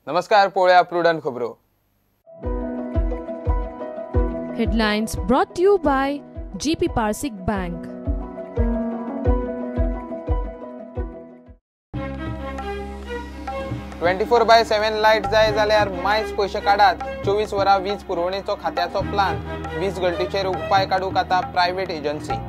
नमस्कार, पळोवया प्रुडंट खबरो. Headlines brought to you by GP Parsik Bank. 24/7 light जाय जाल्यार मायज पयशे काडात. 24 वरां वीज पुरवणेचो खात्याचो प्लान. वीज गळटीचेर उपाय काडूंक आतां प्रायव्हेट एजन्सी.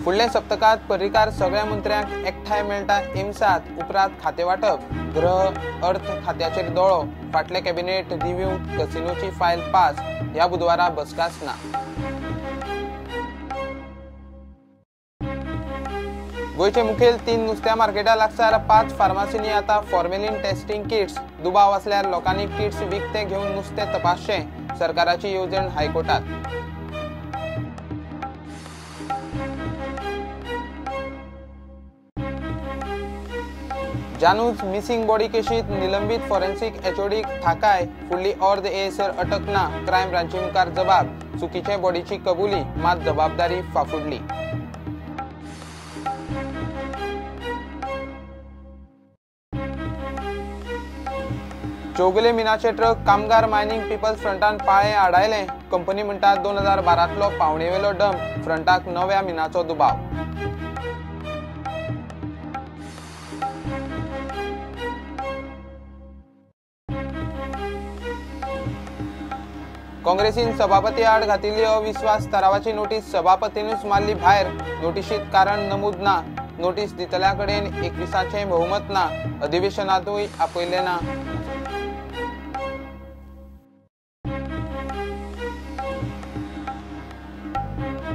फुडल्या सप्तकांत पर्रीकार सगळ्या मंत्र्यांक एकठांय मेळटा एम्सात. उपरांत खातें वांटप. गृह अर्थ खात्याचेर दोळो. फाटले कॅबिनेट रिव्ह्यू कसिनोची फायल पास. ह्या बुधवारा बसकाच ना. गोंयचे मुखेल 3 नुस्त्या मार्केटा लागसार 5 फार्मासींनी आतां फॉर्मेलिन टेस्टिंग किट्स. दुबाव आसल्यार लोकांनी किट्स विकते घेवन नुस्तें तपासचें. सरकाराची येवजण हायकोर्टात. जानूज मिसिंग बॉडी केशीत निलंबीत फॉरेन्सिक एचओडीक थाकाय. फुडली अर्द येयसर अटक ना. क्रायम ब्रांची मुखार जबाब. चुकीचे बॉडीची कबुली, मात जबाबदारी फाफुडली. चौगुले मिनाचे ट्रक कामगार मायनिंग पिपल्स फ्रंटान पाळें आडायलें. कंपनी म्हणटा 2012तलो पावणेवेलो डंप. फ्रंटाक नव्या मिनाचो दुबाव. काँग्रेसीन सभापती आड घातिल्ली अविश्वास थारावाची नोटीस सभापतीनूच मारली भायर. नोटिशीत कारण नमूद ना. नोटीस दितल्या कडेन 21चें बहुमत ना. अधिवेशनांतूय आपयलें ना.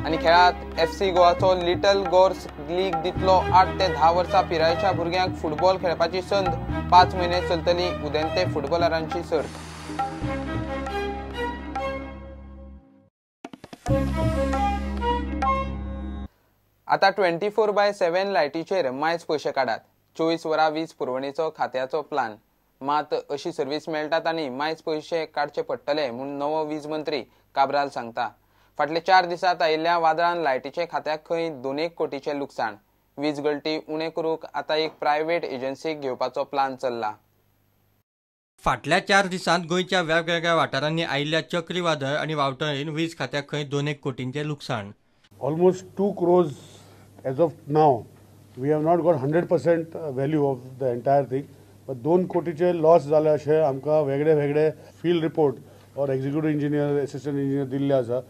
आनी खेळात एफसी गोवाचो लिटल गोर्स लीग दितलो 8 ते 10 वर्सां पिरायेच्या भुरग्यांक फुटबॉल खेळपाची संद. 5 म्हयने चलतली उदेंते फुटबॉलरांची सर्त. आता 24/7 लायटीचेर मायज पयशे काडात. 24 वरां वीज पुरवणेचो खात्याचो प्लान. मात अशी सर्वीस मेळटात आनी मायज पयशे काडचे पडटले म्हूण नवो वीज मंत्री काब्राल सांगता. फाटले 4 दिसांत आयिल्ल्या वादळान लायटीचे खात्याक खंय 2 कोटीचें लुकसाण. वीज गळटी उणें करूंक आतां एक प्रायव्हेट एजन्सीक घेवपाचो प्लान चल्ला. फाटल्या 4 दिसांत गोंयच्या वेगवेगळ्या वाठारांनी आयिल्ल्या चक्रीवादळ आनी वावटळीन वीज खात्याक खंय 2 कोटींचें लुकसाण. Almost 2 crores as of now. We have not got 100% value of the entire thing, but 2 कोटीचे loss जाले अशें आमकां वेगळे वेगळे field report or executive engineer, assistant engineer दिल्ले आसा.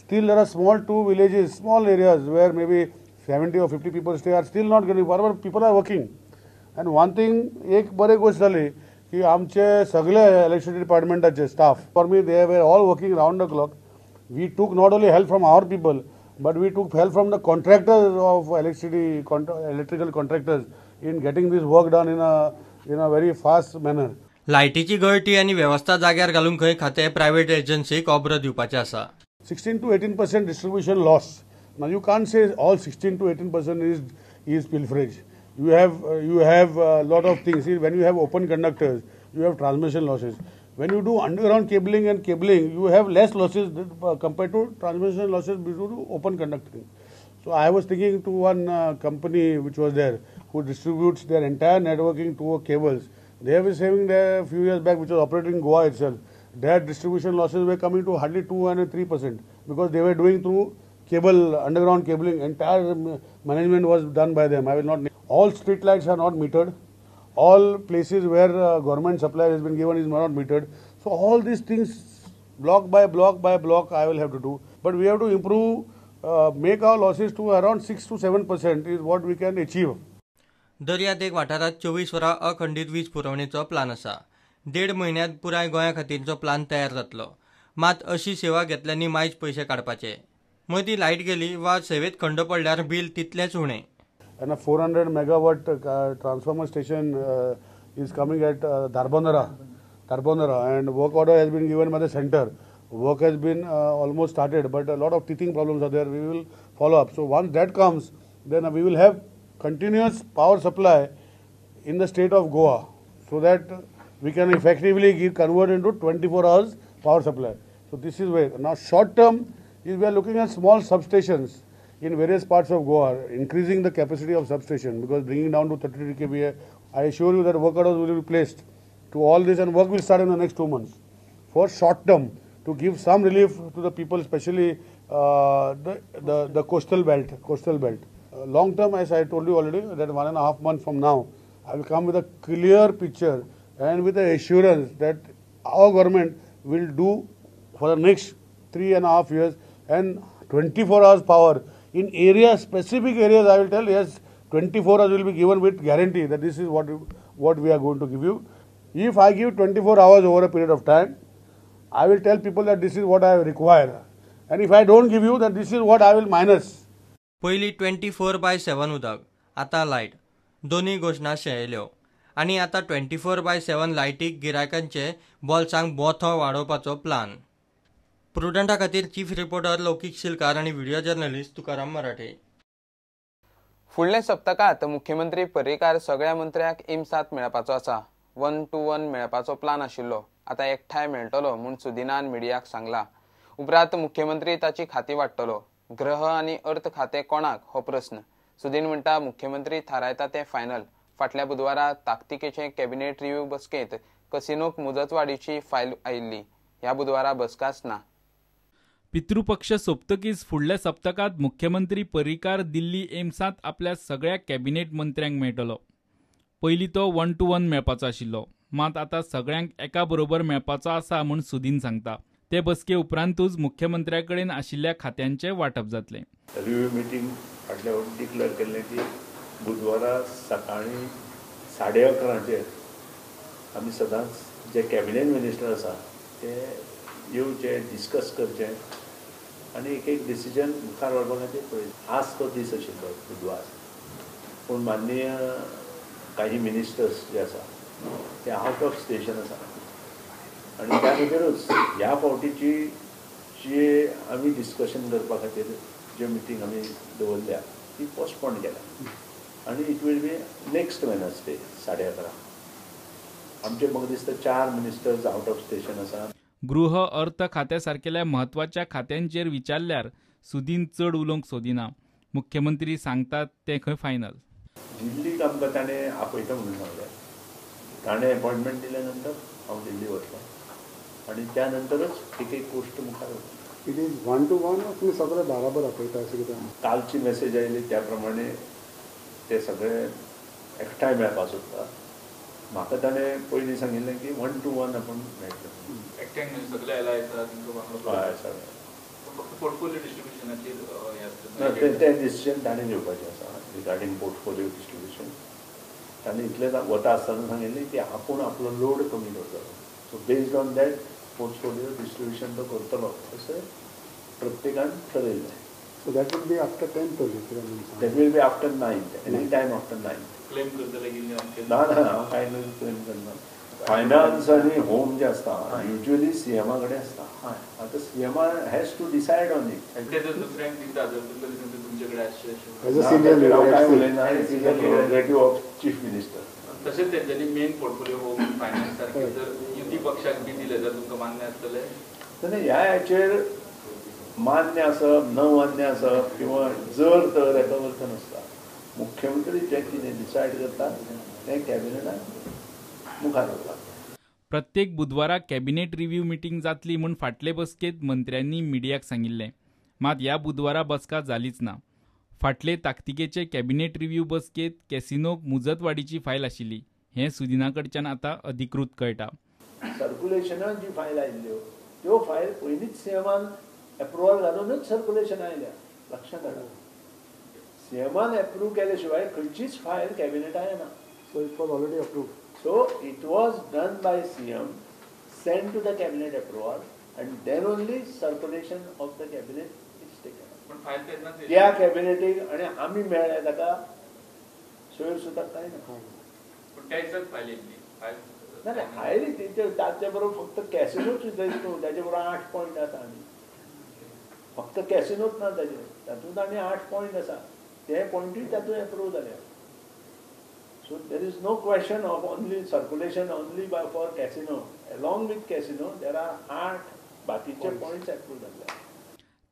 Still there are small 2 villages, small areas where maybe 70 or 50 people stay are still not getting power, but people are working. And one thing, एक बरी गोष्ट जाली की आमचे सगळे electricity डिपार्टमेंटाचे staff, for me they were all working round the clock. We took not only help from our people, but we took help from the contractors of electricity, electrical contractors in getting this work done in a very fast manner. लायटीची गळटी आनी वेवस्था जाग्यार घालूंक खंय खातें private एजन्सीक ऑब्र दिवपाचें आसा. 16 to 18% distribution loss. Now you can't say all 16 to 18% is pilferage. You have a lot of things. See, when you have open conductors, you have transmission losses. When you do underground cabling and cabling, you have less losses compared to transmission losses due to open conducting. So I was thinking to one company which was there, who distributes their entire networking to cables. They were saving there a few years back, which was operating in Goa itself. Their distribution losses were coming to hardly 2 and 3% because they were doing through cable, underground cabling. Entire management was done by them. I will not name. All street lights are not metered. All places where government supply has been given is not metered. So all these things, block by block by block, I will have to do. But we have to improve, make our losses to around 6 to 7% is what we can achieve. दर्यादेग वाठारांत 24 वरां अखंडीत वीज पुरवणेचो plan आसा. 1.5 म्हयन्यांत पुराय गोंया खातीरचो plan तयार जातलो. मात अशी सेवा घेतल्यांनी मायज पयशे काडपाचे. मदीं लायट गेली वा सेवेत खंड पडल्यार बील तितलेंच उणें. And a 400 megawatt transformer station is coming at Dharbandora, and work order has been given by the center. Work has been almost started, but a lot of teething problems are there. We will follow up. So once that comes, then we will have continuous power supply in the state of Goa, so that we can effectively convert into 24 hours power supply. So this is where now short term is we are looking at small substations. in various parts of Goa, increasing the capacity of substation, because bringing down to 33 kVA, I assure you that work orders will be placed to all this and work will start in the next 2 months for short term to give some relief to the people, especially the coastal belt. Long term, as I told you already, that 1.5 months from now, I will come with a clear picture and with the assurance that our government will do for the next 3.5 years and 24 hours power in areas, specific areas. I will tell, yes, 24 hours will be given with guarantee that this is what we are going to give you. If I give 24 hours over a period of time, I will tell people that this is what I require. And if I don't give you, that this is what I will minus. पयलीं 24/7 उदक, आतां light, दोनूय घोशणा शेळयल्यो आनी आतां 24/7 लायटीक गिरायकांचे बोल्सांक बोथो वाडोवपाचो plan. प्रुडंटा खातीर चीफ रिपोर्टर लौकीक शिलकार आनी व्हिडिओ जर्नलिस्ट तुकाराम मराठे. फुडल्या सप्तकांत मुख्यमंत्री पर्रीकार सगळ्या मंत्र्यांक एम्सांत मेळपाचो आसा. 1 to 1 मेळपाचो प्लान आशिल्लो, आतां एकठांय मेळटलो म्हूण सुदिनान मिडियाक सांगला. उपरांत मुख्यमंत्री ताची खाती वाडटलो. गृह आनी अर्थ खातें कोणाक हो प्रस्न. सुदीन म्हणटा मुख्यमंत्री थारायता तें फायनल. फाटल्या बुधवारा ताकतिकेचे कॅबिनेट रिव्यू बसकेंत कसिनोक मुजतवाडीची फायल आयिल्ली. ह्या बुधवारा बसकाच ना. पितृपक्ष सोंपतकीच फुडल्या सप्तकांत मुख्यमंत्री पर्रीकार दिल्ली एम्सांत आपल्या सगळ्या कॅबिनेट मंत्र्यांक मेळटलो. पयलीं तो 1 to 1 मेळपाचो आशिल्लो, मात आतां सगळ्यांक एका बरोबर मेळपाचो आसा म्हूण सुदीन सांगता. ते बसके उपरांतूच मुख्यमंत्र्या कडेन आशिल्ल्या खात्यांचें वांटप जातलें. रिव्यू मिटींग फाटल्या फावटी डिक्लेअर केल्लें की बुधवारा सकाळीं 11:30 आमी सदांच जे कॅबिनेट मिनिस्टर आसा ते येवचे, डिस्कस करचे आनी एक एक डिसिजन मुखार व्हरपा खातीर पळय. आज तो दीस आशिल्लो बुधवार, पूण माननीय काही मिनिस्टर्स जे आसा ते आवट ऑफ स्टेशन आसा आनी त्या खातीरूच ह्या फावटीची जी आमी डिस्कशन करपा खातीर ज्यो मिटींग आमी दवरल्या ती पोस्टपोन केल्या आनी it will be next Wednesday 11:30. आमचे म्हाका दिसता 4 मिनिस्टर्स आवट ऑफ स्टेशन आसा. गृह अर्थ खात्या सारकेल्या म्हत्वाच्या खात्यांचेर विचारल्यार सुदीन चड उलोवंक सोदिना. मुख्यमंत्री सांगतात तें खंय फायनल. दिल्लीक आमकां ताणें आपयता म्हणून सांगलें. ताणें अपॉयंटमेंट दिल्या नंतर हांव दिल्ली वतलो आनी त्या नंतरच एक एक गोश्ट मुखार वतली. It is 1 to 1 तुमी सगळे बराबर आपयता अशें कितें? कालची मेसेज आयली त्या प्रमाणे ते सगळे एकठांय मेळपाक सोदता. म्हाका ताणें पयलीं सांगिल्लें की 1 to 1 आपूण मेळटलो. एकठांय म्हणजे सगळे आयला आसा तुमकां? हय, सगळे. फक्त पोर्टफोलियो डिस्ट्रिब्युशनाचेर हें आसता ना, तें डिसिजन ताणें घेवपाचें आसा रिगार्डींग पोर्टफोलियो डिस्ट्रिब्युशन. ताणें इतलें वता आसतना सांगिल्लें की आपूण आपलो लोड कमी करतलो. So based on that portfolio distribution तो करतलो अशें प्रत्येकान ठरयल्लें. So that will be after 10th only? That will be after 9th, any time after 9th. Claim करतले की ना? ना, हांव कांय क्लेम करना. फायनान्स आनी होम जे आसता युज्वली सीएमा कडेन आसता. आतां सीएमा has to decide on it. ते जर दुसऱ्यांक दिता जर तुमकां दिसता तुमचे कडेन आसचें अशें कांय उलयना. It is a prerogative of chief minister. तशेंच तेंच्यांनी मेन पोर्टफोलियो होम फायनान्स सारकें जर युती पक्षाक बी दिलें जाल्यार तुमकां मान्य आसतलें? ना, ह्या हाचेर मान्य आसप न मान्य आसप किंवा जर तर हेका अर्थ नासता. मुख्यमंत्री जें कितें डिसायड करता तें कॅबिनेटान मुखार वता. प्रत्येक बुधवारा कॅबिनेट रिव्यू मिटींग जातली म्हूण फाटले बसकेंत मंत्र्यांनी मिडियाक सांगिल्लें. मात ह्या बुधवारा बसका जालीच ना. फाटले ताकतिकेचे कॅबिनेट रिव्यू बसकेंत कॅसिनोक मुजतवाडीची फायल आशिल्ली हें सुदिना कडच्यान आतां अधिकृत कळटा. सर्क्युलेशनान जी फायल आयिल्ल्यो त्यो फायल पयलींच सीएमान एप्रुवल घालूनच सर्क्युलेशन आयल्या. लक्षांत हाडा, सीएमान एप्रूव केले शिवाय खंयचीच फायल कॅबिनेटान येना. So it was already approved. So it was done by CM, send to the cabinet approval and then only circulation of the cabinet is taken. त्या कॅबिनेटीक आनी आमी मेळ्ळे ताका सोयर सुद्दां कांय ना. ना, फायली ताचे बरोबर फक्त कॅसिनोच न्हू, ताचे बरोबर 8 पॉयंट आसा. आनी फक्त कॅसिनोच ना ताचे, तातूंत आनी 8 पॉयंट आसा. ते पॉयंटूय तातूंत एप्रूव जाल्या. So there is no question of only circulation only by for casino. Along with casino there are 8 बाकीचे पॉयंट्स एप्रूव जाल्ले.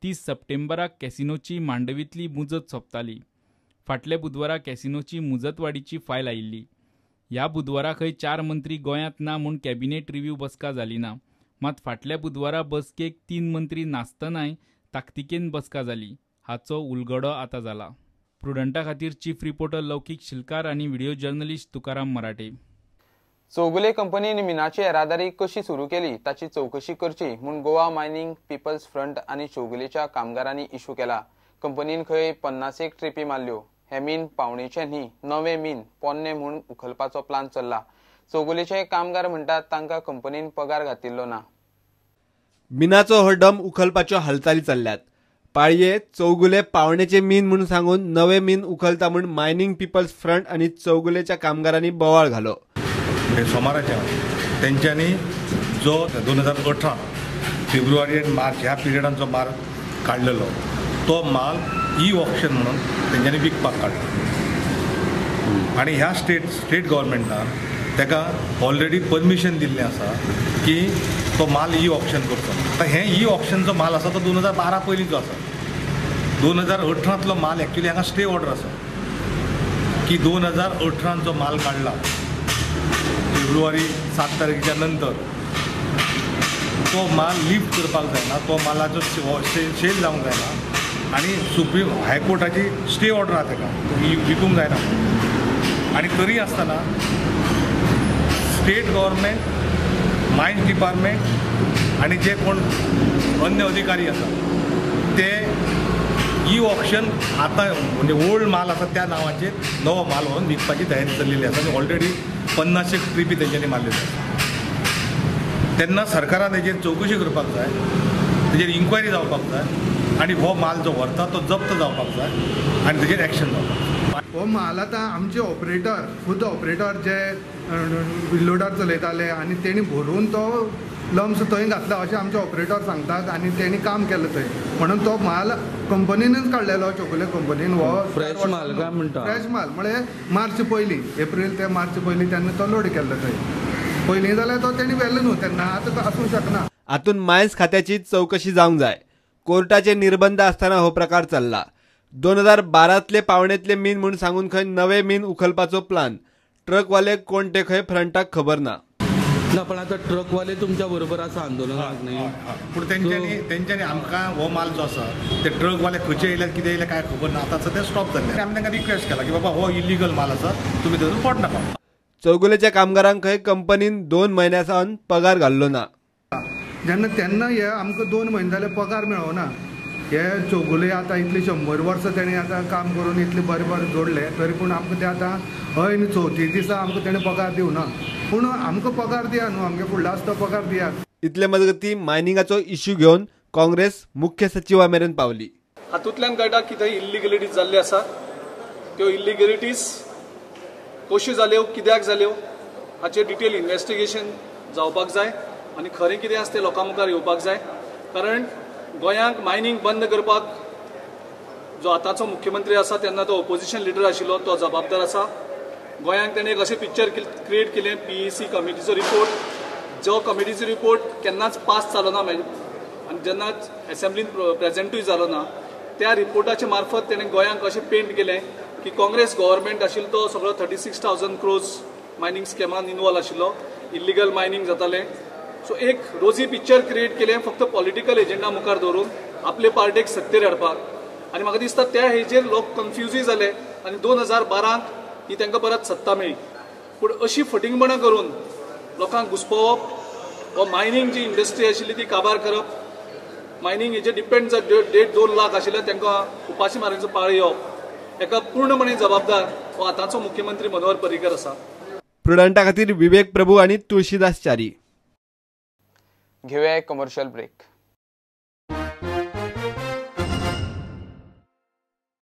30 सप्टेंबराक कॅसिनोची मांडवींतली मुजत सोंपताली. फाटल्या बुधवारा कॅसिनोची मुजतवाडीची फायल आयिल्ली. ह्या बुधवारा खंय 4 मंत्री गोंयांत ना म्हूण कॅबिनेट रिव्यू बसका जाली ना. मात फाटल्या बुधवारा बसकेक 3 मंत्री नासतनाय ताकतिकेन बसका जाली. हाचो उलगडो आतां जाला. प्रुडंटा खातीर चीफ रिपोर्टर लौकीक शिलकार आनी व्हिडिओ जर्नलिस्ट तुकाराम मराठे. चौगुले कंपनीन मिनाची येरादारी कशी सुरू केली ताची चवकशी करची म्हूण गोवा मायनिंग पिपल्स फ्रंट आनी चौगुलेच्या कामगारांनी इशू केला. कंपनीन खंय 50 ट्रिपी मारल्यो. हे मीन पावणेचे न्ही, नवे मीन पोन्ने म्हूण उखलपाचो प्लान चल्ला. चौगुलेचे कामगार म्हणटात तांकां कंपनीन पगार घातिल्लो ना. मिनाचो हो डम उखलपाच्यो हालचाली चल्ल्यात. पाळये चौगुले पावणेचे मीन म्हूण सांगून नवे मीन उखलता म्हूण मायनिंग पिपल्स फ्रंट आनी चौगुलेच्या कामगारांनी बोवाळ घालो. सोमाराच्या तेंच्यांनी जो 2018 फेब्रुवारी आनी मार्च ह्या पिरियडान जो माल काडलेलो तो माल ई ऑक्शन म्हणून तेंच्यांनी विकपाक काडलो आनी ह्या स्टेट गव्हर्मेंटान ताका ऑलरेडी परमिशन दिल्लें आसा की तो माल ई ऑक्शन करचो. आतां हें ई ऑक्शनचो माल आसा तो 2012 पयलींचो आसा. 2018तलो माल एक्चुली हांगा स्टे ऑर्डर आसा की 2018 जो माल काडला फेब्रुवारी 7 तारखेच्या नंतर तो माल लिफ्ट करपाक जायना, तो मालाचो सेल जावंक जायना आनी सुप्रीम हायकोर्टाची स्टे ऑर्डर आसा ताका विकूंक जायना. आनी तरी आसतना स्टेट गव्हर्मेंट, मायन्स डिपार्टमेंट आनी जे कोण अन्य अधिकारी आसा ते ई ऑक्शन आतां म्हणजे ओल्ड माल आसा त्या नांवाचेर नवो माल व्हरून विकपाची तयारी चल्लेली आसा आनी ऑलरेडी 50 ट्रिपी तेंच्यांनी मारलेली आसा. तेन्ना सरकारान तेजेर चवकशी करपाक जाय, तेजेर इन्क्वायरी जावपाक जाय आनी हो माल जो व्हरता तो जप्त जावपाक जाय आनी तेजेर एक्शन जावपाक जाय. हो माल आतां आमचे ऑपरेटर, खुद ऑपरेटर जे लोडर चलयताले आनी तेणी भरून तो लम्स थंय घातला अशें आमचे ऑपरेटर सांगतात आनी तेणी काम केलें थंय, म्हणून तो माल कंपनीनच काडलेलो, चोगुले कंपनीन. हो फ्रेश माल काय म्हणटा? फ्रेश माल म्हळ्यार मार्च पयलीं, एप्रील ते मार्च पयलीं तेन्ना तो लोड केल्लो थंय. पयलीं जाल्यार तो तेणी व्हेलो न्हू तेन्ना, आतां आसूंक शकना. हातूंत मायन्स खात्याची चवकशी जावंक जाय. कोर्टाचे निर्बंध आसतना हो प्रकार चल्ला. 2012तले पावणेंतले मीन म्हूण सांगून खंय नवे मीन उखलपाचो प्लान. ट्रकवाले कोण ते खंय फ्रंटाक खबर ना. ना, पण आतां ट्रकवाले तुमच्या बरोबर आसा आंदोलनाक न्ही? पूण तेंच्यांनी आमकां हो माल जो आसा ते ट्रकवाले खंयचे येयल्यात कितें येयले कांय खबर ना. आतां सद्या स्टॉप जाल्ले. आमी तांकां रिक्वेस्ट केला की बाबा हो इलिगल माल आसा, तुमी थंयसून पडनाका. चौगुलेच्या कामगारांक खंय कंपनीन 2 म्हयन्यां सावन पगार घाल्लो ना. जेन्ना तेन्ना हे आमकां 2 म्हयने जाले पगार मेळना. हे चौगुले आतां इतली 100 वर्सां तेणी आतां काम करून इतले बरें बरें जोडले, तरी पूण आमकां ते आतां ऐन चवथी दिसा आमकां तेणें पगार दिवना. पूण आमकां पगार दिया न्हू, आमगे फुडलो आसा तो पगार दिया. इतले मजगतीं मायनिंगाचो इश्यू घेवन काँग्रेस मुख्य सचिवा मेरेन पावली. हातूंतल्यान कळटा की थंय इल्लिगलिटीज जाल्ल्यो आसा. त्यो इल्लिगलिटीज कश्यो जाल्यो, कित्याक जाल्यो हाचेर डिटेल इन्वेस्टिगेशन जावपाक जाय आनी खरें कितें आसा तें लोकां मुखार येवपाक जाय. कारण गोंयांक मायनिंग बंद करपाक जो आतांचो मुख्यमंत्री आसा तेन्ना तो ओपोजिशन लिडर आशिल्लो, तो जबाबदार आसा. गोंयांक तेणें एक अशें पिक्चर क्रिएट केलें, PEC कमिटीचो रिपोर्ट, जो कमिटीचो रिपोर्ट केन्नाच पास जालो ना आनी जेन्ना एसेंब्लीन प्रेजेंटूय जालो ना, त्या रिपोर्टाचे मार्फत तेणें गोंयांक अशें पेंट केलें की काँग्रेस गव्हर्मेंट आशिल्लो तो सगळो 36,000 क्रोर्स मायनिंग स्कॅमान इनवॉल्व आशिल्लो, इल्लिगल मायनिंग जातालें. सो एक रोजी पिक्चर क्रिएट केलें फक्त पॉलिटिकल एजेंडा मुखार दवरून आपले पार्टेक सत्तेर हाडपाक. आनी म्हाका दिसता त्या हेजेर लोक कन्फ्युजूय जाले आनी 2012 ही तांकां परत सत्ता मेळ्ळी. पूण अशी फटिंगपणां करून लोकांक घुसपोवप वा मायनिंग जी इंडस्ट्री आशिल्ली ती काबार करप, मायनिंग हेजेर डिपेंड जर 1.5-2 लाख आशिल्ले तांकां उपाशी मारण्याचो पाळ येवप, हेका पूर्णपणे जबाबदार हो आतांचो मुख्यमंत्री मनोहर पर्रीकर आसा. प्रुडंटा खातीर विवेक प्रभू आनी तुळशीदास च्यारी. घेवया एक कमर्शियल ब्रेक.